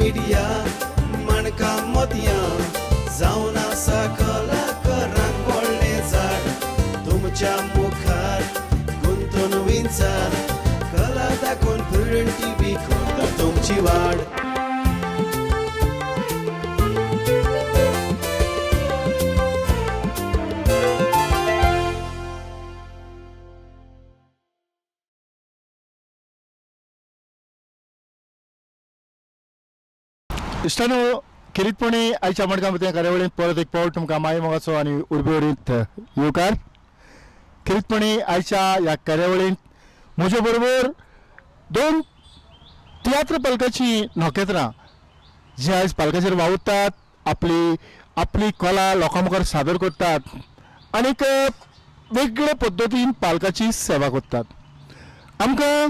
Media माणका मोतयां जावन आसा कलाकारांक व्हडलें झाड तुमच्या मुखार गुंतून विंचार कला दाखोवन प्रुडंट टीव्ही करता तुमची वाड. इश्टानो खेरीतपणी आयच्या मडगांव मोतयां कार्यावळींत परत एक पावट तुमकां माय मोगाचो आनी उर्बेवरीत येवकार. खेरीतपणी आयच्या ह्या कार्यावळींत म्हजे बरोबर दोन तियात्र पालकाची नखेत्रां जी आयज पालकाचेर वावुरतात, आपली आपली कला लोकां मुखार सादर करतात आनीक वेगळे पद्दतीन पालकाची सेवा करतात. आमकां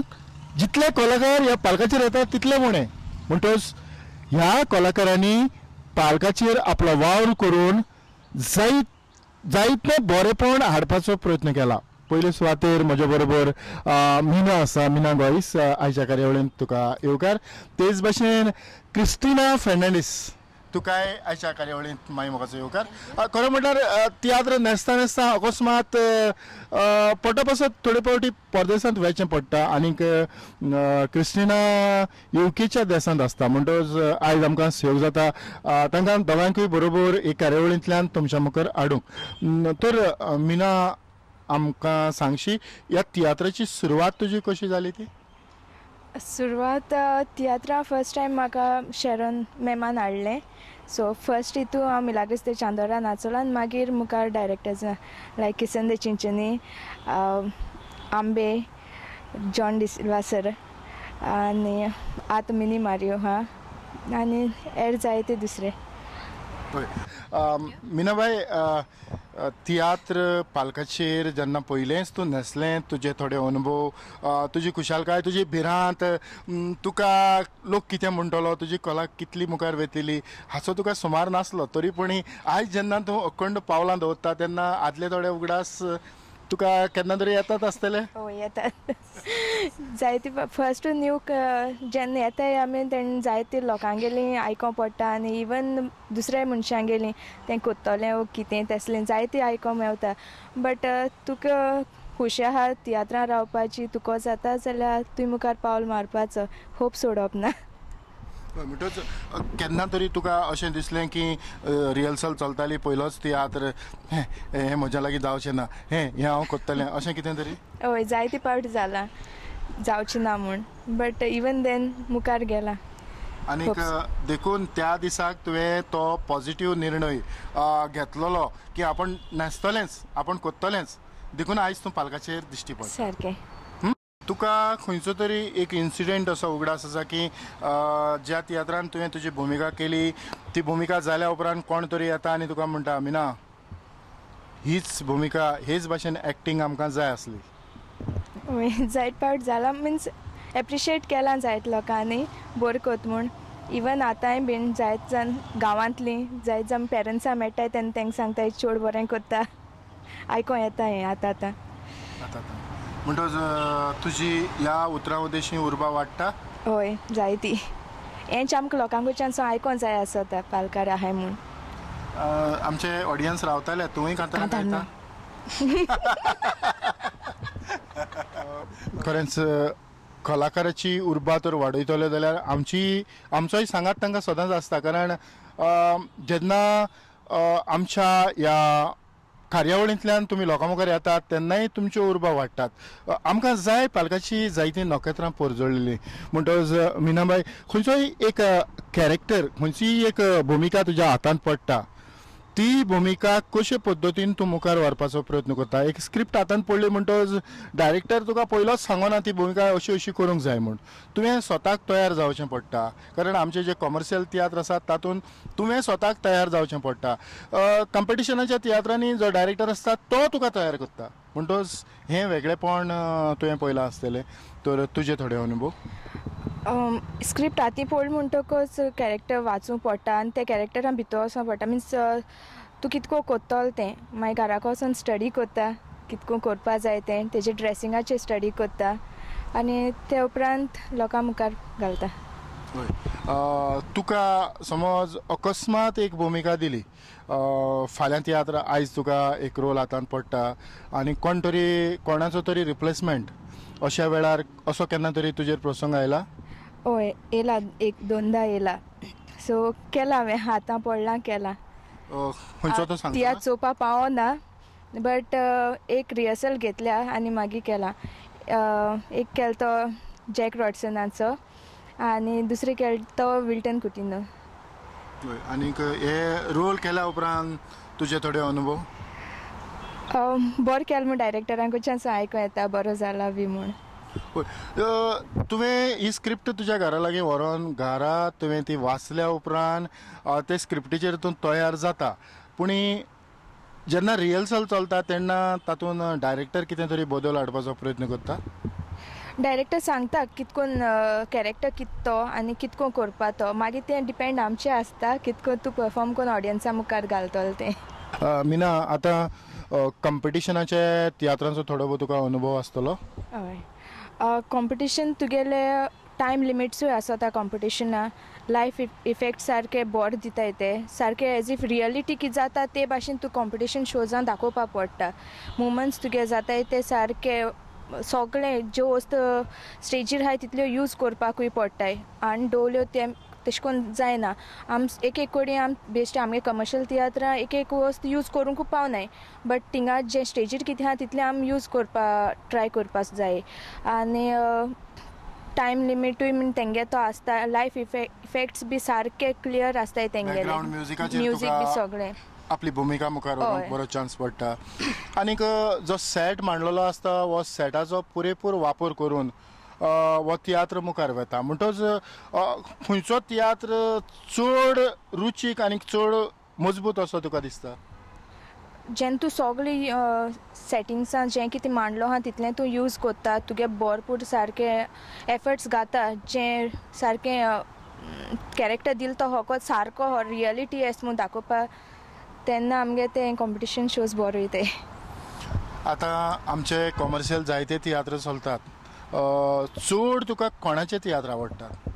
जितले कलाकार ह्या पालकाचेर येतात तितले उणें, म्हणटच ह्या कलाकारांनी पालकाचेर आपलो वावर करून जायत बरेपण हाडपाचो प्रयत्न केला. पयले सुवातेर म्हजे बरोबर मीना आसा, मीना गोयस, आयच्या कार्यावळींत तुका येवकार. तेच भाशेन क्रिस्टिना फेर्नांडीस, तुकाय आयच्या कार्यावळींत माय मोगाचो येवकार. खरें म्हटल्यार तियात्र न्हेसता न्हेसता अकस्मात पडटा पासत थोडे फावटी परदेसांत वचचें पडटा आनीक क्रिस्टिना युकेच्या देशांत आसता, म्हणटकच आयज आमकां सहयोग जाता तांकां दोगांकूय बरोबर एक कार्यावळींतल्यान तुमच्या मुखार हाडूंक. तर मीना, आमकां सांगशी ह्या तियात्राची सुरवात तुजी कशी जाली ती? सुरवात तियात्रा फर्स्ट टायम म्हाका शेरन मॅमान हाडलें. सो फर्स्ट हितू हांव मिलाग्रीस दे चांदोरा नाचोलां आनी मागीर मुखार डायरेक्टर्स लायक किसन दे चिंचनी, आंबे, जॉन डिसिल्वा सर आनी आतां मिनी मारियो हा आनी हेर जायते दुसरे. मीनाबाय, तियात्र पालकाचेर जेन्ना पयलेंच तूं न्हेसलें, तुजे थोडे अनुभव, तुजी खुशालकाय, तुजी भिरांत, तुका लोक कितें म्हणटलो, तुजी कला कितली मुखार वेतली हाचो तुका सुमार नासलो, तरी पूण आयज जेन्ना तूं अखंड पावलां दवरता तेन्ना आदले थोडे उगडास तुका केन्ना तरी येतात आसतले? हय येतात. जायते फर्स्ट न्यू जेन्ना येताय आमी तेन्ना जायते लोकांगेली आयकोंक पडटा आनी इवन दुसऱ्या मनशांगेली तें कोत्तलें वो कितें तसलें जायते आयकोंक मेवता. बट तुका खुशी आहा तियात्रां रावपाची, तुका जाता जाल्यार तुवें मुखार पावल मारपाचो, होप सोडप ना. म्हणटच केन्ना तरी तुका अशें दिसलें की रिहर्सल चलताली पयलोच तियात्र, हें म्हज्या लागीं जावचें ना, हें हांव करतलें, अशें कितें तरी? हय, जायते फावट जालां जावचें ना म्हूण, बट इवन then मुखार गेलां. आनीक देखून त्या दिसाक तुवें तो पॉझिटीव निर्णय घेतलेलो की आपण न्हेसतलेंच, आपण करतलेंच, देखून आयज तूं पालकाचेर दिश्टी पडटा. सारकें. तुका खंयचो तरी एक इन्सिडंट असो उगडास आसा की ज्या तियात्रान तुवें तुजी भुमिका केली ती भुमिका जाल्या उपरांत कोण तरी येता आनी तुका म्हणटा, मीना हीच भुमिका, हेच भाशेन एक्टींग आमकां जाय आसली? जायत पावट जाला, मिन्स एप्रिशिएट केलां जायत लोकांनी बरें कोत म्हूण. इवन आतांय बीन जायत जाण गांवांतलीं जायत जाण पेरंट्सां मेळटाय तेन्ना तांकां सांगताय चोड बरें कोत्ता, आयकों येता हें आतां आतां. आतां म्हणटच तुजी ह्या उतरां उदेशी उर्बा वाडटा? हय जायती. हेंच आमकां लोकांकडच्यान सो आयकों जाय आसता पालकार आहाय म्हूण. आमचे ऑडियन्स रावताले, तुवूय कांतारां गायता? खरेंच कलाकाराची उर्बा तर वाडयतले जाल्यार आमची आमचोय सांगात तांकां सदांच आसता, कारण जेन्ना आमच्या ह्या कार्यावळींतल्यान तुमी लोकां मुखार येतात तेन्नाय तुमच्यो उर्बा वाडटात. आमकां जाय पालकाची जायतीं नखेत्रां परजळिल्लीं. म्हणटकच मीनाबाय, खंयचोय एक कॅरेक्टर, खंयचीय एक भुमिका तुज्या हातांत पडटा ती भुमिका कशे पद्दतीन तूं मुखार व्हरपाचो प्रयत्न करता? एक स्क्रिप्ट हातांत पडली म्हणटकच डायरेक्टर तुका पयलोच सांगना ती भुमिका अशी अशी करूंक जाय म्हूण, तुवें स्वताक तयार जावचें पडटा, कारण आमचे जे कॉमर्शियल तियात्र आसात तातूंत तुवें स्वताक तयार जावचें पडटा. कॉम्पिटिशनाच्या तियात्रांनी जो डायरेक्टर आसता तो तुका तयार करता, म्हणटकच हें वेगळेपण तुवें पळयलां आसतलें, तर तुजे थोडे अनुभव? स्क्रिप्ट हातीं पडली म्हणटकच कॅरेक्टर वाचूंक पडटा आनी त्या कॅरेक्टरान भितर वचोंक पडटा. मिन्स तूं कितको कोत्तलो तें मागीर घराक वचोन स्टडी करता, कितको करपा जाय तें, तेजे ड्रेसिंगाचेर स्टडी करता आनी ते उपरांत लोकां मुखार घालता. तुका समज अकस्मात एक भुमिका दिली, फाल्यां तियात्र आयज तुका एक रोल हातान पडटा आनी कोण तरी कोणाचो तरी रिप्लेसमेंट, अशा वेळार असो केन्ना तरी तुजेर प्रसंग आयला? हय येयला, एक दोनदा येयला. सो केला हांवें, हातां पडलां केला. खंयचो तो सांग? तियात्र चोवपा पावना बट एक रिहर्सल घेतल्या आनी मागीर केला. एक केलो तो जॅक रॉडसनाचो आनी दुसरें केलो तो विल्टन कुटिनो. आनीक हे रोल केल्या उपरांत तुजे थोडे अनुभव? बरें केलें म्हूण डायरेक्टरांकडच्यान आयकूं येता, बरो जाला बी म्हूण. तुवें ही स्क्रिप्ट तुज्या घरा लागीं व्हरोन घरा तुवें ती वाचल्या उपरांत ते स्क्रिप्टीचेर तूं तयार जाता, पूण जेन्ना रिहर्सल चलता तेन्ना तातूंत डायरेक्टर कितें तरी बदल हाडपाचो प्रयत्न करता? डायरेक्टर सांगता कितकोन कॅरेक्टर कित तो आनी कितको करपा तो, मागीर तें डिपेंड आमचें आसता कितको तूं परफॉर्म करून ऑडियन्सा मुखार घालतलो तें. मीना, आतां कॉम्पिटिशनाचे तियात्रांचो थोडो भोव तुका अनुभव आसतलो? हय, कॉम्पिटिशन तुगेले टायम लिमिट्सूय आसता कॉम्पिटिशना. लायफ इफेक्ट सारके बोर दिताय ते सारके एज if reality कितें जाता ते भाशेन तूं कॉम्पिटिशन शोजान दाखोवपा पडटा. मुवमेंट्स तुगे जाताय ते सारके सगळें ज्यो वस्तू स्टेजीर आहाय तितल्यो यूज करपाकूय पडटाय आनी डोवल्यो ते तशें करून जायना. आम एक एक कडेन आम बेश्टे आमगे कमर्शियल तियात्रां एक एक वस्त यूज करूंक पावनाय, बट थिंगा जें स्टेजीर कितें आहा तितलें आम यूज करपा ट्राय करपाक जाय. आनी टायम लिमिटूय म्हण तेंगे तो आसता, लायफ इफेक्ट्स बी सारके क्लियर आसताय तेंगेले, म्युजीक बी सगळें आपली भुमिका मुखार व्हरूंक बरो चान्स पडटा. आनीक जो सेट मांडलेलो आसता हो सेटाचो पुरेपूर वापर करून हो तियात्र मुखार वता, म्हणटच खंयचो तियात्र चड रुचीक आनी चड मजबूत असो तुका दिसता? जेन्ना तूं सगळी सेटिंग्सान जें कितें मांडलो आहा तितलें तूं यूज करता, तुगे भरपूर सारके एफर्ट्स घाता, जें सारकें कॅरेक्टर दिल तो होको सारको हो रियलिटी एस म्हूण दाखोवपा, तेन्ना आमगे तें कॉम्पिटिशन शोज बरो वयताय. आतां आमचे कॉमर्शियल जायते तियात्र चलतात, चड तुका कोणाचे तियात्र आवडटात?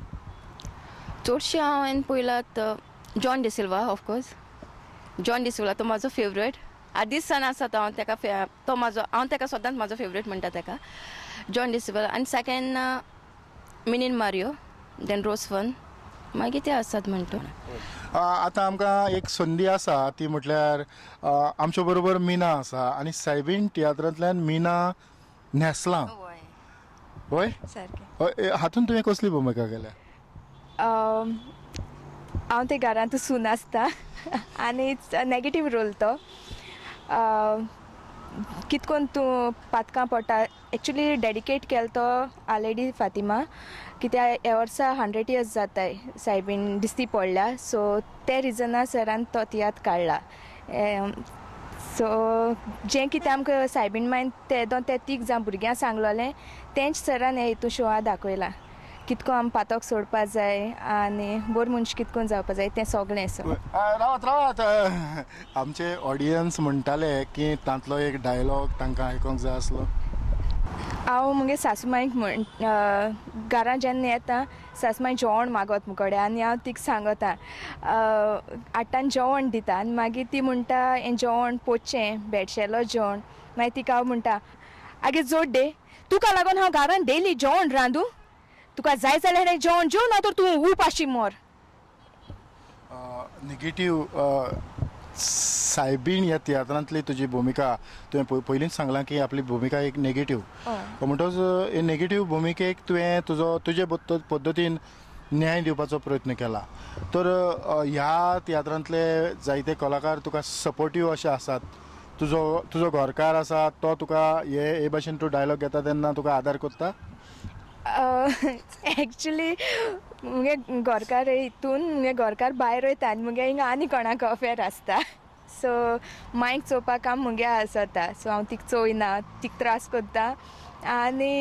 चडशे हांवें पळयलात जॉन डिसिल्वा, ऑफकोर्स जॉन डिसिल्वा तो म्हाजो फेवरेट आदींच सान आसा तो, हांव तेका तो म्हाजो, हांव तेका सदांच म्हाजो फेवरेट म्हणटा तेका, जॉन डिसिल्वा. आनी सेकेंड मिनीन मारियो, then रोसवन, मागीर ते आसात म्हणटा. आतां आमकां एक संदी आसा ती म्हटल्यार आमच्या बरोबर मीना आसा आनी सायबीण तियात्रांतल्यान मीना न्हेसलां. हय सारकें. हातून तुवें कसली भुमिका केल्या? हांव ते घरांत सून आसता आनी it's negative role तो. कितकोन तूं पातकां पडटा, एक्चुली डेडिकेट केलो तो आलेडी फातिमा, कित्याक ह्या वर्सा 100 इयर्स जाताय सायबीण दिसती पडल्या, सो ते रिजना सरान तो तियात्र काडला. सो जें कितें आमकां सायबीण मायन ते दोन ते तीग जाण भुरग्यांक सांगलोलें तेंच सरान हे हितून शोआ दाखयलां, कितको आम पातक सोडपा जाय आनी बोर मनश कितकोन जावपा जाय तें सगळें. सो रावत रावत आमचे ऑडियन्स म्हणटाले की तांतलो एक डायलॉग तांकां आयकोंक जाय आसलो. हांव मुगे सासूमायक म्हण घरां जेन्ना येता सासूमाय जेवण मागत मुकडे आनी हांव तिका सांगता आठान जेवण दिता आनी मागीर ती म्हणटा हें जेवण पोचचें बेडशेलो जेवण, मागीर तिका हांव म्हणटा आगे जोड डे तुका लागून हांव घरान डेली जेवण रांदू, तुका जाय जाल्यार हें जेवण जेव ना तर तूं उपाशी मोर. नेगेटीव सायबीण ह्या तियात्रांतली तुजी भुमिका तुवें पयलींच सांगलां की आपली भुमिका एक नेगेटीव, म्हणटच हे नेगेटीव भुमिकेक तुवें तुजो तुजे पद्दतीन न्याय दिवपाचो प्रयत्न केला, तर ह्या तियात्रांतले जायते कलाकार तुका सपोर्टीव अशे आसात, तुजो तुजो घरकार आसा तो तुका हे भाशेन तूं डायलॉग घेता तेन्ना तुका आदार करता? एक्चुली मुगे घरकार हितून मुगे घरकार भायर वयता आनी मुगे हिंगा आनी कोणाक अफेर आसता, सो मायक चोवपाक काम मुगे आसता, सो हांव तिका चोयना, तिका त्रास करता आनी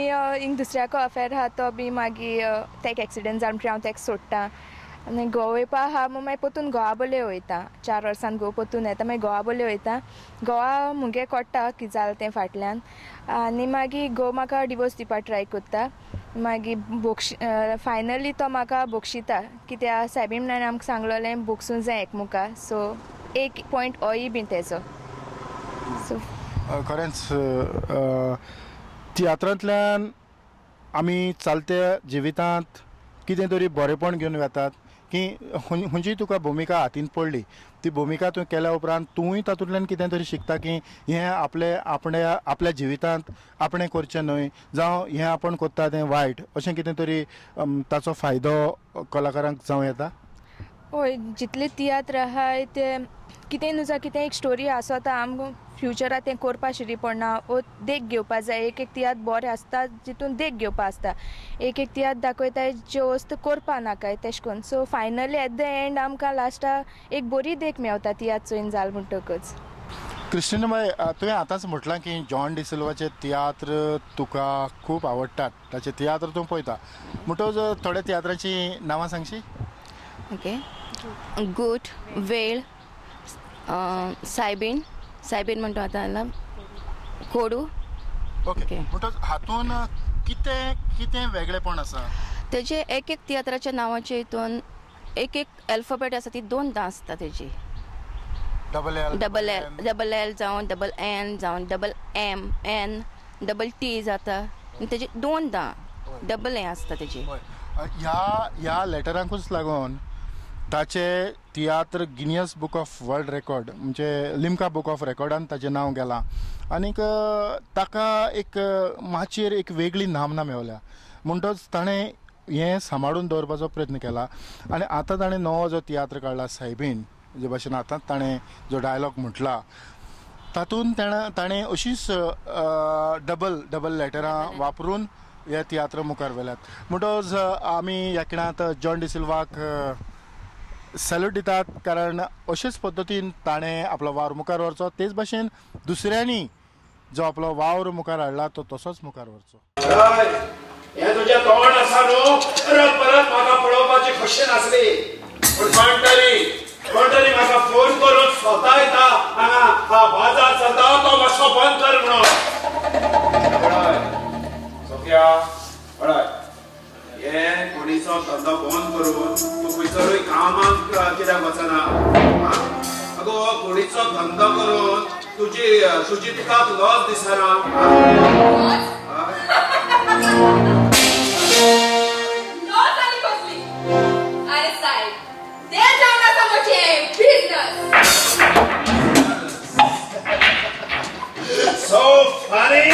हिंग दुसऱ्याको अफेर आहा तो बी मागीर तेका एक्सिडंट जावन हांव तेका सोडटा, आनी घोव वयपा आहा म्हूण मागीर परतून घोवा बोले वयता 4 वर्सान घोव परतून येता मागीर घोवा बोले वयता घोवा मुगे कोट्टा कितें जालें तें फाटल्यान आनी मागीर घोव म्हाका डिवोर्स दिवपा ट्राय करता मागीर बोक्ष फायनली तो म्हाका बोक्षिता कित्याक सायबीन म्हणान आमकां सांगलोलें बोगसूंक जाय एकमुका सो एक पॉयंट होय बीन तेजो सो खरेंच तियात्रांतल्यान आमी चलत्या जिवितांत कितें तरी बरेपण घेवन वेतात की खंयची तुका भुमिका हातीन पडली ती भुमिका तूं केल्या उपरांत तूंय तातूंतल्यान कितें तरी शिकता की हें आपले आपणे आपल्या जिवितांत आपणें करचें न्हय जावं हें आपूण करता तें वायट अशें कितें तरी ताचो फायदो कलाकारांक जावं येता. हय जितले तियात्र आहाय ते कितें न्हू जावं कितें एक स्टोरी आसता आमकां फ्युचराक तें करपा शिरी पडना वो देख घेवपा जाय. एक एक तियात्र बरें आसता जितून देख घेवपा आसता एक एक तियात्र दाखयताय ज्यो वस्तू करपा नाकाय तेश कोन्न so finally at the end आमकां लास्टाक एक बरी देख मेवता तियात्र चोयन जाल म्हणटकच. क्रिस्टिनाबाय तुवें आतांच म्हटलां की जॉन डिसिल्वाचे तियात्र तुका खूब आवडटात ताचे तियात्र तूं पळयता म्हणटकच थोड्या तियात्राचीं नांवां सांगशी? ओके गूट वेळ सायबीन सायबीन म्हणटा आतां कोडू. ओके म्हणटकच हातून कितें कितें वेगळेपण आसा? तेजे एक एक तियात्राच्या नांवाचे हितून एक एक अल्फाबेट आसा ती दोनदां आसता तेजी double L double L double L जावं डबल एन जावं double M N double T जाता तेजी दोनदां डबल हें आसता तेजी. ह्या ह्या लेटरांकूच लागून ताचे तियात्र Guinness book of world record म्हणजे लिम्का बुक ऑफ रेकॉर्डान ताचें नांव गेलां आनीक ताका एक माचयेर एक वेगळी नामना मेवल्या म्हणटच ताणें हें सांबाळून दवरपाचो प्रयत्न केला आनी आतां ताणें नवो जो तियात्र काडला सायबीन जे भाशेन आतांच ताणें जो डायलॉग म्हटला तातूंत ताणें अशीच डबल डबल लेटरां वापरून हे तियात्र मुखार व्हेल्यात. म्हणटच आमी ह्या खिणांत जॉन डिसिल्वाक सॅल्यूट दितात कारण अशेच पद्दतीन ताणें आपलो वावर मुखार व्हरचो तेच भाशेन दुसऱ्यांनी जो आपलो वावर मुखार हाडला तो तसोच मुखार व्हरचो. हें तुजें तोंड आसा न्हू परत परत म्हाका पळोवपाची खोशी नासली पूण कोण तरी म्हाका फोन करून स्वता येता हांगा हा बाजार चलता तो मातसो बंद कर म्हणून. सोफिया पळय हे कोणीचो धंदो बंद करून तूं खंयसरूय कामाक कित्याक वचना? अगो कोणीचो धंदो करून तुजी तुजी तुका लॉस दिसना? लॉस आनी कसली? अरे साहेब ते जावन आसा म्हजें बिझनस. So funny.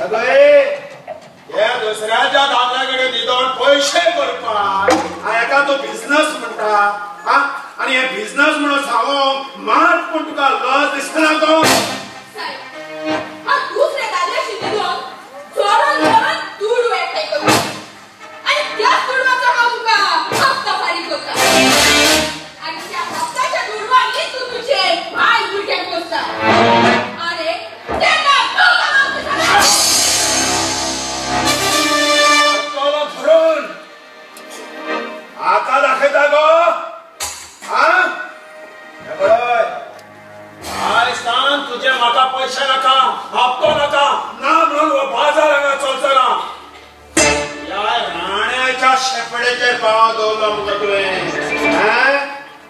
अगो हे दुसऱ्याच्या दादल्या कडेन न्हिदोन पयशे करपाक हेका तूं बिझनस म्हणटा आनी हे बिझनस म्हणून सांगूंक मात पूण तुका लज दिसना गो? हांव दुसऱ्या दादल्याशी न्हिदोन चोरून चोरून दुडू एकठांय करता आनी त्याच दुडवाचो हांव तुका हप्ता फारीक करता आनी त्या हप्ताच्या दुडवांनी तूं तुजे बायल भुरग्यांक पोसता. आरे तेन्ना तुका लज दिसना? धरून आका दाखयता गो? पळय आयज सान तुजे म्हाका पयशे नाका हप्तो नाका ना म्हणून हो बाजार हांगा चलचो ना. ह्या राण्याच्या शेपडेचेर पांव दवरलो मुगो तुवें.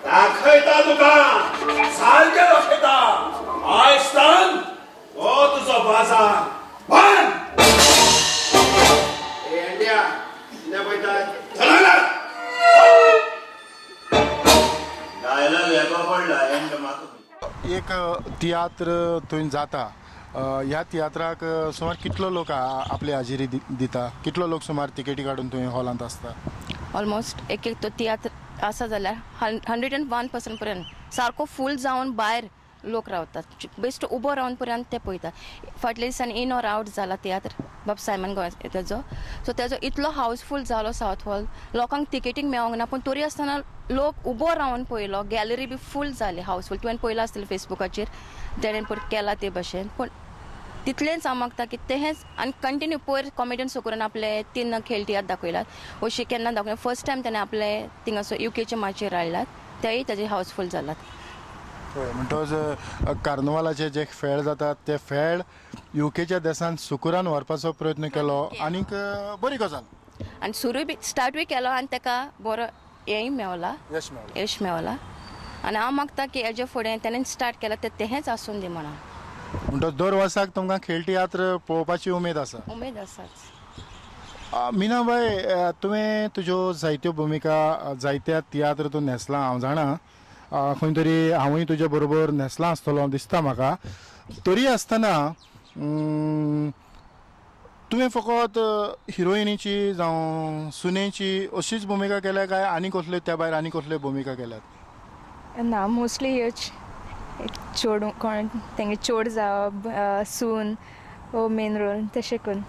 दाखयता तुका सारकें दाखयता. आयज सान हो तुजो बाजार बंद. इंडिया कितें पळयता? एक तियात्र थंय जाता ह्या तियात्राक सुमार कितलो लोक आपली हाजिरी दिता कितलो लोक सुमार तिकेटी काडून थंय हॉलांत आसता? ऑलमोस्ट एक एक तो तियात्र आसा जाल्यार 101% पर्यंत सारको फूल जावन भायर लोक रावतात बेश्टो उबो रावन पर्यंत ते पळयतात. फाटल्या दिसांनी इन ऑर आवट जाला तियात्र बाब सायमन गोंय तेजो सो तेजो इतलो हावसफूल जालो सावथ हॉल लोकांक तिकेटीक मेळोंक ना पूण तरी आसतना लोक उबो रावन पळयलो गॅलरी बी फूल जाली हावसफूल. तुवें पळयलां आसतलें फेसबुकाचेर तेणें पळय केला ते भशेन पूण तितलेंच हांव मागता की तेंच आनी कंटिन्यू पयर कॉमेडियन सुकूरान आपले 3 खेळ तियात्र दाखयलात अशी केन्ना दाखयला फर्स्ट टायम तेणें आपले थिंगासर युकेचे माचयेर हाडलात तेय ताजे हावसफूल जालात. म्हणटकच कार्नवालाचे जे खेळ जातात ते खेळ युकेच्या देशान सुकूरान व्हरपाचो प्रयत्न केलो आनीक बरी गजाल आनी सुरूय बी स्टार्टूय केलो आनी ताका बरो हेंय मेवला यश मेवला आनी हांव मागता की हेजे फुडें तेणें स्टार्ट केलां तें तेंच आसून दी म्हणून. म्हणटकच दर वर्साक तुमकां खेळ तियात्र पळोवपाची उमेद आसा? उमेद आसाच. मीनाबाय, तुवें तुज्यो जायत्यो भुमिका जायत्या तियात्र तूं न्हेसलां हांव जाणा, खंय तरी हांवूय तुजे बरोबर न्हेसलां आसतलो दिसता म्हाका. तरी आसतना तुवें फकत हिरोइनीची जावं सुनेची अशीच भुमिका केल्या काय आनी कसल्यो त्या भायर आनी कसल्यो भुमिका केल्यात? ना, मोस्टली ह्योच चोड कोण तेंगे चोड जावप सून वो मेन रोल तशें करून.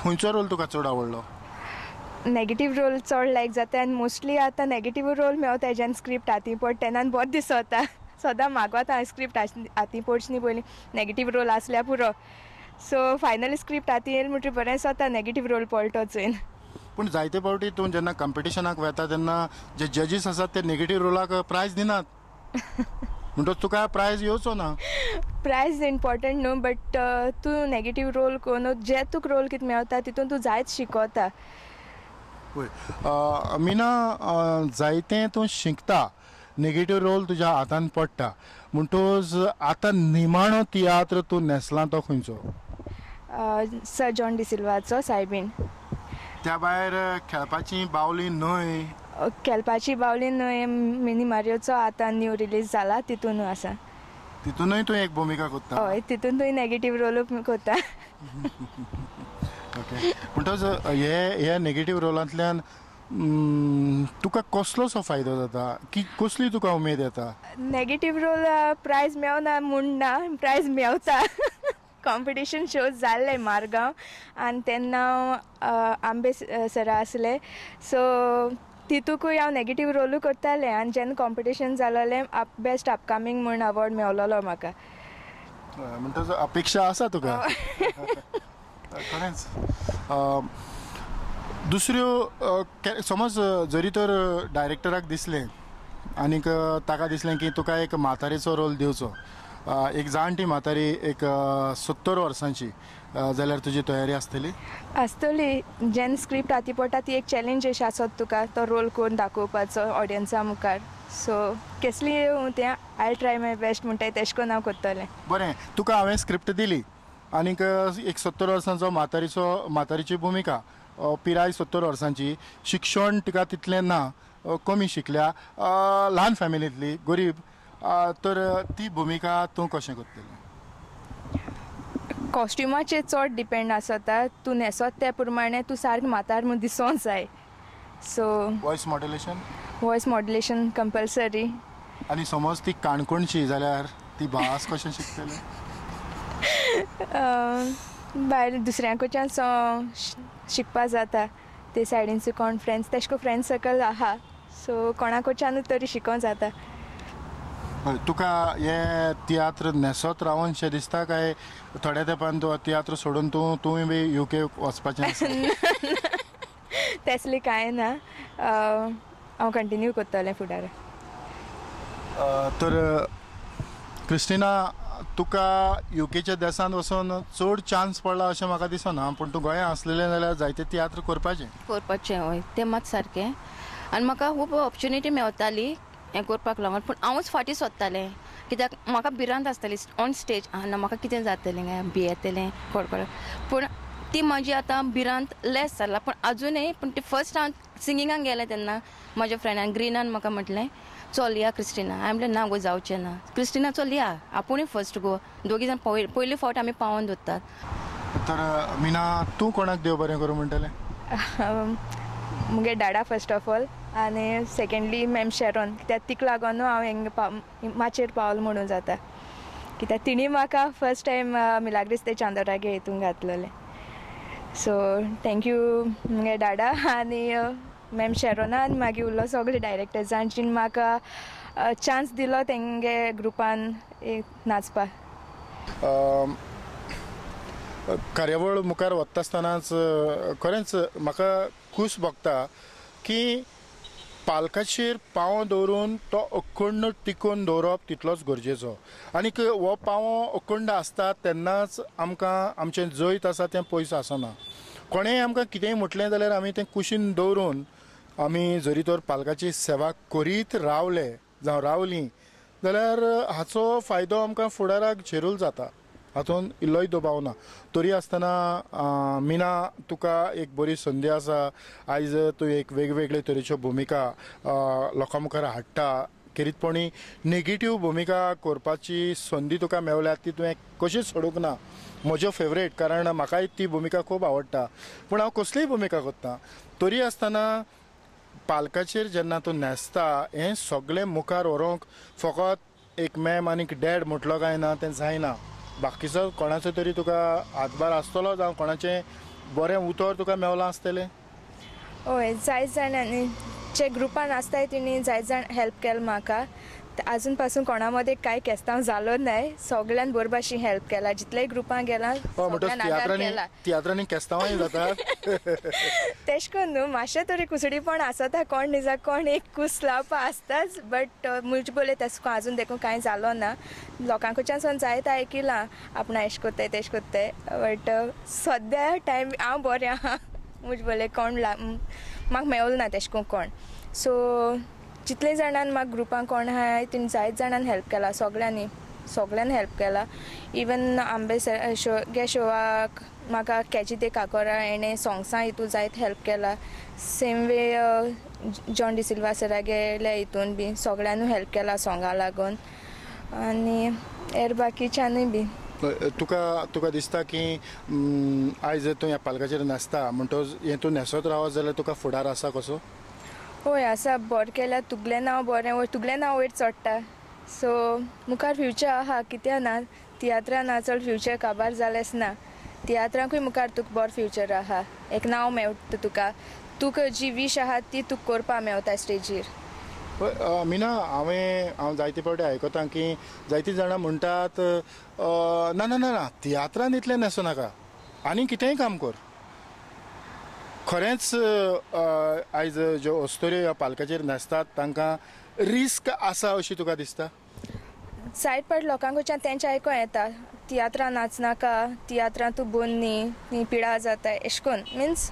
खंयचो रोल तुका चड आवडलो? नेगेटीव रोल चड लायक जाता आनी मोस्टली आतां नेगेटीव रोल मेवता जेन्ना स्क्रिप्ट हाती पडटा तेन्ना बरें दिसता. सदां मागवता स्क्रिप्ट हाती पडची न्ही पयलीं नेगेटीव रोल आसल्यार पुरो. सो फायनली स्क्रिप्ट हाती येयली म्हणटकीर बरें दिसता नेगेटीव रोल पडटो चोयन. पूण जायते फावटी तूं जेन्ना कॉम्पिटिशनाक वता तेन्ना जे जजीस आसात ते नेगेटीव रोलाक प्रायज दिनात, म्हणटकच तुका प्रायज येवचो ना? प्रायज इम्पॉर्टंट न्हू, बट तूं नेगेटीव रोल करून जे तुका रोल कितें मेवता तितून तूं जायत शिकता. पळय मीना, जायतें तूं शिकता, नेगेटीव रोल तुज्या हातान पडटा, म्हणटकच आतां निमाणो तियात्र तूं न्हेसला तो खंयचो? सर जॉन डिसिल्वाचो सायबीण. त्या भायर खेळपाची बावली न्हय? खेळपाची बावली न्हय मिनी मारियोचो आतां न्यू रिलीज जाला तितून आसा. तितूनय तूं एक भुमिका करता? हय, तितून तूं नेगेटीव रोल करता. ओके, म्हणटकच हे नेगेटीव रोलांतल्यान तुका कसलोसो फायदो जाता की कसली तुका उमेद येता? नेगेटीव रोल प्रायज मेवना म्हूण ना, प्रायज मेवता. कॉम्पिटिशन शोज जाल्ले मारगांव आनी तेन्ना आंबे सरा आसले, सो तितूकूय हांव नेगेटीव रोलूय करतालें आनी जेन्ना कॉम्पिटिशन जालोलें बेस्ट अपकमींग म्हूण अवॉर्ड मेवलोलो म्हाका. म्हणटकच अपेक्षा आसा तुका? खरेंच. दुसऱ्यो समज जरी तर डायरेक्टराक दिसलें आनीक ताका दिसलें की तुका एक म्हातारेचो रोल दिवचो, एक जाणटी म्हातारी एक 70 वर्सांची, जाल्यार तुजी तयारी आसतली? आसतली. जेन्ना स्क्रिप्ट हाती पडटा ती एक चॅलेंज अशी आसत तुका तो रोल करून दाखोवपाचो ऑडियन्सा मुखार. सो केसली येवं तें I try my best म्हणटाय तेशें करून हांव करतलें. बरें, तुका हांवें स्क्रिप्ट दिली आनीक एक 70 वर्सांचो म्हातारीची भुमिका, पिराय 70 वर्सांची, शिक्षण तिका तितलें ना, कमी शिकल्या, ल्हान फॅमिलींतली, गरीब, तर ती भुमिका तूं कशें करतलें? कॉस्ट्युमाचेर चड डिपेंड आसता, तूं न्हेसत त्या प्रमाणे तूं सारकें म्हातार म्हूण दिसोंक जाय. So voice modulation? Voice modulation compulsory. आनी समज ती काणकोणची जाल्यार ती भास कशें शिकतली? भायर दुसऱ्यां कडच्यान शिकपा जाता, ते सायडीन कोण फ्रेंड्स तेशें करून फ्रेंड सर्कल आहा, सो कोणा कडच्यानूच तरी शिकोंक जाता. तुका हे तियात्र न्हेसत रावन शें दिसता काय थोड्या तेंपान तूं तियात्र सोडून तूं बी युके वचपाचें आसा? तसलें कांय ना, हांव कंटिन्यू करतलें फुडार. तर क्रिस्टिना, तुका युकेच्या देशांत वचून चड चान्स पडला अशें म्हाका दिसना, पूण तूं गोंयांत आसलेलें जाल्यार जायते तियात्र करपाचें. करपाचें, हय, तें मात सारकें. आनी म्हाका खूब ऑपॉर्चुनिटी मेवताली हें करपाक लागून, पूण हांवूच फाटीं सोदतालें कित्याक म्हाका भिरांत आसताली ऑन स्टेज, ना म्हाका कितें जातलें काय भियेतलें कोडकोड. पूण ती म्हाजी आतां भिरांत लेस जाला, पूण आजुनूय. पूण ती फर्स्ट हांव सिंगिंगाक गेलें तेन्ना म्हाज्या फ्रेंडान ग्रिनान म्हाका म्हटलें चल या क्रिस्टिना. हांवें म्हणलें ना गो जावचें ना. क्रिस्टिना चल या, आपुणूय फर्स्ट गो, दोगी जाण पयले फावट आमी पावोन दवरतात. तर मीना, तूं कोणाक देव बरें करूं म्हणटलें? मुगे डाडा फर्स्ट ऑफ ऑल आनी सेकेंडली मॅम शेरोन, कित्याक तिका लागून हांव हिंगा माचयेर पावल म्हणून जाता, कित्याक तिणी म्हाका फर्स्ट टायम मिलाग्रीस ते चांदोरागे हितून घातलेलें. सो thank you मुगे डाडा आनी मॅम शेरोना आनी मागीर उरलो सगळे डायरेक्टर्सान जिन म्हाका चान्स दिलो तेंगे ग्रुपान एक नाचपाक. कार्यावळ मुखार वता आसतनाच खरेंच म्हाका खूश भोगता की पालकाचेर पांवो दवरून तो अखंड टिकोवन दवरप तितलोच गरजेचो आनीक हो पांवो अखंड आसता तेन्नाच आमकां आमचें जैत आसा तें पयस आसना. कोणेंय आमकां कितेंय म्हटलें जाल्यार आमी तें कुशीन दवरून आमी जरी तर पालकाची सेवा करीत रावले जावं रावलीं जाल्यार हाचो फायदो आमकां फुडाराक झेरूल जाता, हातूंत इल्लोय दुबाव ना. तरी आसतना मीना तुका एक बरी संदी आसा, आयज तूं एक वेगवेगळे तरेच्यो भुमिका लोकां मुखार हाडटा, खेरीतपणी नेगेटीव भुमिका करपाची संदी तुका मेवल्या ती तुवें कशीच सोडूंक ना. म्हज्यो फेवरेट, कारण म्हाकाय ती भुमिका खूब आवडटा, पूण हांव कसलीय भुमिका करता. तरी आसतना पालकाचेर जेन्ना तूं न्हेसता हें सगळें मुखार व्हरूंक फकत एक मॅम आनी डॅड म्हटलो काय ना तें जायना, बाकीचो कोणाचो तरी तुका हातभार आसतलो जावं कोणाचें बरें उतर तुका मेवलां आसतलें. हय, जायत जाणांनी जे ग्रुपान आसताय तेणी जायत जाण हेल्प केलें म्हाका. आजून पासून कोणा मदें कांय केस्तांव जालो नाय, सगळ्यान बरे भाशेन हेल्प केला, जितलेय ग्रुपां गेला सगळ्यान आदार केला. तियात्रांनी केस्तांवांय जातात तेश करून न्हू, मातशें तरी कुसडीपण आसता, कोण निजा कोण एक कूस लावपा आसताच, बट मुज बोले तेश आजून देखून कांय जालो ना. लोकां कडच्यान सावन जायत आयकिलां आपणा एश कोत्ताय तेश कोत्ताय, बट सद्या टायम हांव बरें आहा, मुज बोले कोण म्हाका मेवलो ना तेश कोण कोण. सो जितले जाणान म्हाका ग्रुपान कोण आहाय तेणी जायत जाणान हेल्प केला, सगळ्यांनी सगळ्यांनी हेल्प केला. इवन आंबे शो गे शोवाक म्हाका कॅची ते काकोरा हेणें सोंग्सां हितून जायत हेल्प केला. सेम वे जॉन डिसिल्वा सरा गेल्या हितून बी सगळ्यांनी हेल्प केला सोंगा लागून, आनी हेर बाकीच्यानूय बी. तुका तुका दिसता की आयज तूं ह्या पालकाचेर न्हेसता म्हणटकच हें तूं न्हेसत रावत जाल्यार तुका फुडार आसा कसो? हय आसा, बरें केल्यार तुगलें नांव बरें वयर, तुगलें नांव वयर चडटा, सो मुखार फ्युचर आहा, कित्याक ना तियात्रां ना चड फ्युचर काबार जालेंच ना, तियात्रांकूय मुखार तुका बरो फ्युचर आहा, एक नांव मेवता तुका, तुका जी वीश आहा ती तुका करपा मेवता स्टेजीर. मीना, हांव जायते फावटी आयकता की जायतीं जाणां म्हणटात ना ना ना ना तियात्रान इतलें न्हेसूं नाका, आनी कितेंय काम कर. खरेंच आयज ज्यो अस्तुऱ्यो ह्या पालकाचेर न्हेसतात तांकां रिस्क आसा अशी तुका दिसता? सायड पाट लोकां कडच्यान तेंचे आयकों येता तियात्रां नाचनाका, तियात्रां तूं बंद न्ही, पिडा जाता एश कोन, मिन्स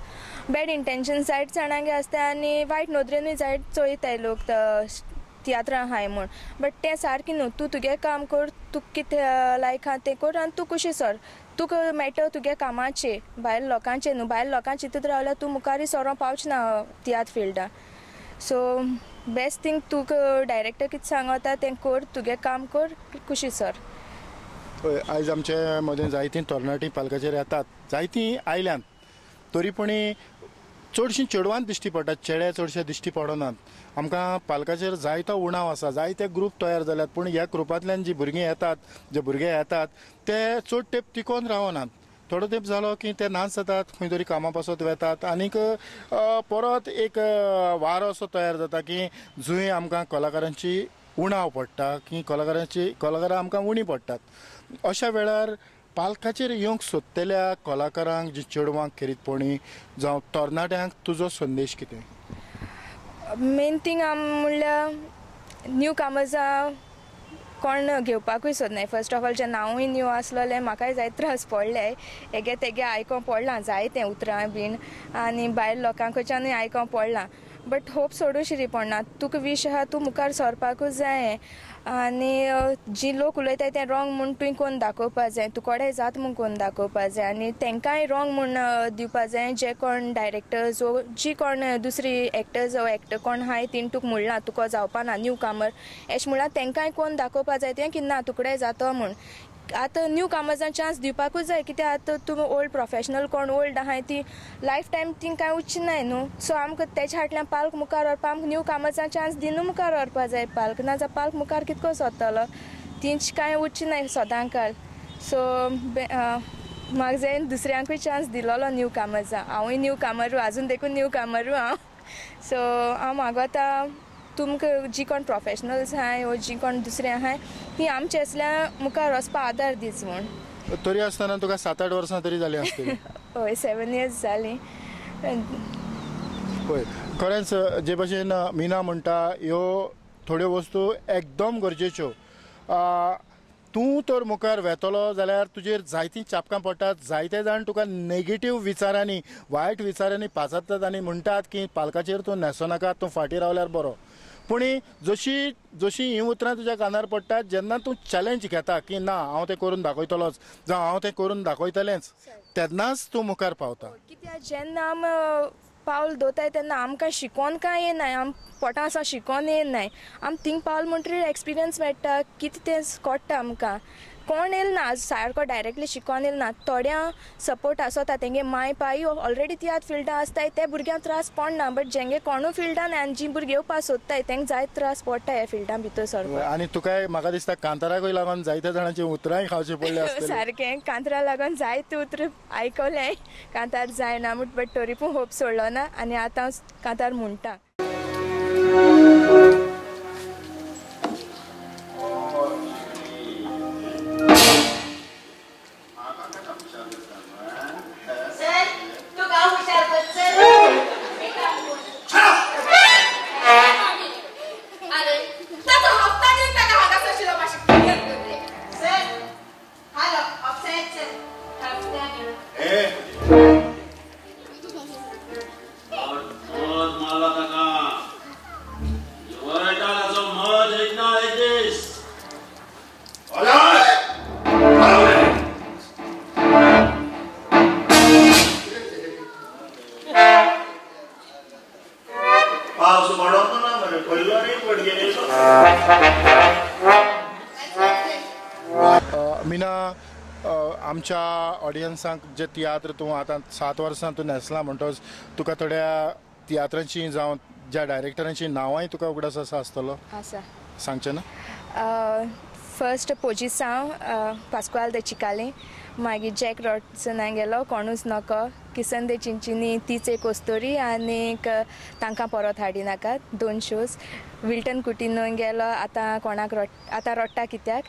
बॅड इंटेंशन जायत जाणांगे आसता आनी वायट नदरेनूय जायत चोयताय लोक तियात्रां आहाय म्हूण, बट तें सारकें न्हू. तूं तुगे काम कर, तुका कितें लायक आहा तें कर आनी तूं कुशी सर, तुका मेळटा तुगे कामाचें, भायल लोकांचें न्हू. भायल लोकां चिंतूत रावल्यार तूं मुखारय सरों पावच ना तियात्र फिल्डान. सो बेस्ट थींग तुका डायरेक्टर कितें सांगता तें कर, तुगे काम कर, कुशी सर. हय, आयज आमचे मदें जायतीं तरणाटीं पालकाचेर येतात, जायतीं आयल्यांत, तरी पूण चडशीं चेडवांच दिश्टी पडटात, चेडे चडशे दिश्टी पडनात. आमकां पालकाचेर जायतो उणाव आसा, जायते ग्रूप तयार जाल्यात, पूण ह्या ग्रुपांतल्यान जी भुरगीं येतात, जे भुरगे येतात ते चड तेंप टिकोवन रावनात. थोडो तेंप जालो की ते नाच जातात, खंय तरी कामा पासत वेतात आनीक परत एक वारो असो तयार जाता की जंय आमकां कलाकारांची उणाव पडटा, की कलाकारां आमकां उणी पडटात. अशा वेळार पालकाचेर येवंक सोदतल्या कलाकारांक, जी चेडवांक खेरीतपणी जावं तरणाट्यांक तुजो संदेश कितें? मेन थींग आम म्हणल्यार न्यू कामर्सां कोण घेवपाकूय सोदनाय. फर्स्ट ऑफ ऑल जें नांवूय न्यू आसलेलें म्हाकाय जायते त्रास पडले, हेगे तेगे आयकोंक पडलां जायतें उतरां बीन आनी भायर लोकां कडच्यानूय आयकोंक पडलां, बट होप सोडूं शिरी पडना. तुका वीश आहा तूं मुखार सरपाकूच जाय आनी जी लोक उलयताय तें रोंग म्हूण तुवें कोण दाखोवपा जाय, तूं कोडे जात म्हूण कोण दाखोवपा जाय आनी तेंकांय रोंग म्हूण दिवपा जाय. जे कोण डायरेक्टर्स वो जी कोण दुसरी एक्टर्स वो एक्टर कोण आहाय तिणें तुका म्हणलां तुका जावपा ना न्यू कामर एशें म्हणलां, तेंकांय कोण दाखोवपा जाय तें की ना तुकडे जातो म्हूण. आतां न्यू कामर्सांक चान्स दिवपाकूच जाय, कित्याक आतां तुमी ओल्ड प्रोफेशनल कोण ओल्ड आहाय ती लायफ टायम ती कांय उच्च नाय न्हू. सो आमकां तेच्या फाटल्यान पालक मुखार व्हरपा आमकां न्यू कामर्सांक चान्स दिनू मुखार व्हरपा जाय पालक, ना जाल्यार पालक मुखार कितको सोदतलो, तींच कांय उच्च नाय सदांकाल. सो म्हाका जाय दुसऱ्यांकूय चान्स दिलोलो न्यू कामर्सां. हांवूय न्यू कामरू, आजून देखून न्यू कामरू हांव. सो हांव मागोता तुमकां जी कोण प्रोफेशनल्स आहाय वो जी कोण दुसरे आहाय ती आमचे असल्या मुखार वचपा आदार दीच म्हूण. तरी आसतना तुका 7-8 वर्सां तरी जालीं आसतलीं. हय, 7 इयर्स जालीं. पळय खरेंच जे भशेन मीना म्हणटा ह्यो थोड्यो वस्तू एकदम गरजेच्यो. तूं तर मुखार वेतलो जाल्यार तुजेर जायतीं चापकां पडटात, जायते जाण तुका नेगेटीव विचारांनी वायट विचारांनी पाचारतात आनी म्हणटात की पालकाचेर तूं न्हेसो नाका, तूं फाटीं रावल्यार बरो. पूण जशी जशी हीं उतरां तुज्या कानार पडटात जेन्ना तूं चॅलेंज घेता की ना हांव तें करून दाखयतलोच जावं हांव तें करून दाखयतलेंच, तेन्नाच तूं मुखार पावता. कित्याक जेन्ना आम पावल दवरताय तेन्ना आमकां शिकोन कांय येनाय, आम पोटां आसा शिकोन येनाय, आम थिंग पावल म्हणटरीर एक्सपिरियन्स मेळटा, कितें तें कळटा आमकां. कोण येयल ना सारको डायरेक्टली शिकोन येयल ना, थोड्यां सपोर्ट आसता तेंगे माय पाय ऑलरेडी तियात्र फिल्डां आसताय ते भुरग्यांक त्रास पडना, बट जेंगे कोणूय फिल्डान आनी जी भुरगीं येवपाक सोदताय तेंकां जायते त्रास पडटा ह्या फिल्डां भितर सरपाक. आनी तुकाय म्हाका दिसता कांताराकूय लागून जायत्या जाणांची उतरांय खावची पडली आसतली. सारकें, कांतारा लागून जायते उतरां आयकलें, कांतार जायना म्हूण, बट तरी पूण होप सोडलो ना आनी आतां कांतार म्हणटा. मीना, आमच्या ऑडियन्सांक जे तियात्र तूं आतां 7 वर्सां तूं न्हेसला म्हणटच तुका थोड्या तियात्रांची जावं ज्या डायरेक्टरांची नांवांय तुका उगडास आसा आसतलो, आसा सांगचें ना? फर्स्ट पोजिसांव पास्कुआल दे चिकाली, मागीर जॅक रॉडसना गेलो कोणूच नको, किसन दे चिंचिनी तीच एक ओस्तोरी आनीक तांकां परत हाडिनाकात 2 शोज, विल्टन कुटिनो गेलो आतां कोणाक आतां रोडटा कित्याक,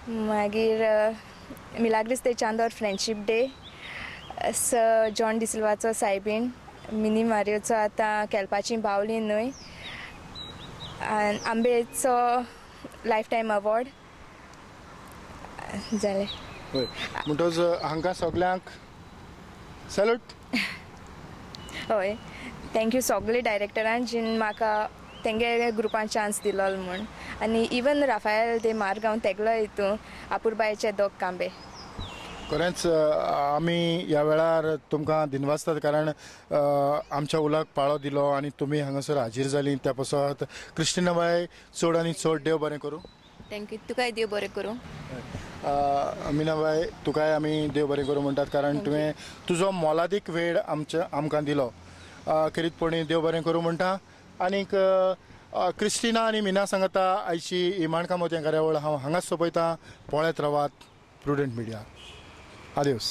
मागीर Milagres de Chandor friendship day, sir John डिसिल्वाचो सायबीण, मिनी मारियोचो आतां केलपाची बावली न्हय, आंबेचो लायफ टायम अवॉर्ड जालें. हय, म्हणटच हांकां सगल्यांक सॅल्यूट. हय, thank you सगळे डायरेक्टरान जिन म्हाका तेंगे ग्रुपान चान्स दिलो म्हूण, आनी इवन राफायल दे मारगांव तेगलो हितून आपुरबायचे दोग कांबे. खरेंच आमी ह्या वेळार तुमकां दिनवासतात, कारण आमच्या उलाक पाळो दिलो आनी तुमी हांगासर हाजीर जाली त्या पासत क्रिस्टिनाबाय चड आनी चड देव बरें करूं. Thank you, तुकाय देव बरें करूं. मीनाबाय तुकाय आमी देव बरें करूं म्हणटात, कारण तुवें तुजो मोलादीक वेळ आमकां दिलो. खेरीतपणी देव बरें करूं म्हणटा. आनीक क्रिस्टिना आनी मीना सांगता आयची ही माणकां मोतयां कार्यावळ हांव हांगाच सोंपयतां. पळयत रावात प्रुडंट मिडिया. आदेवस.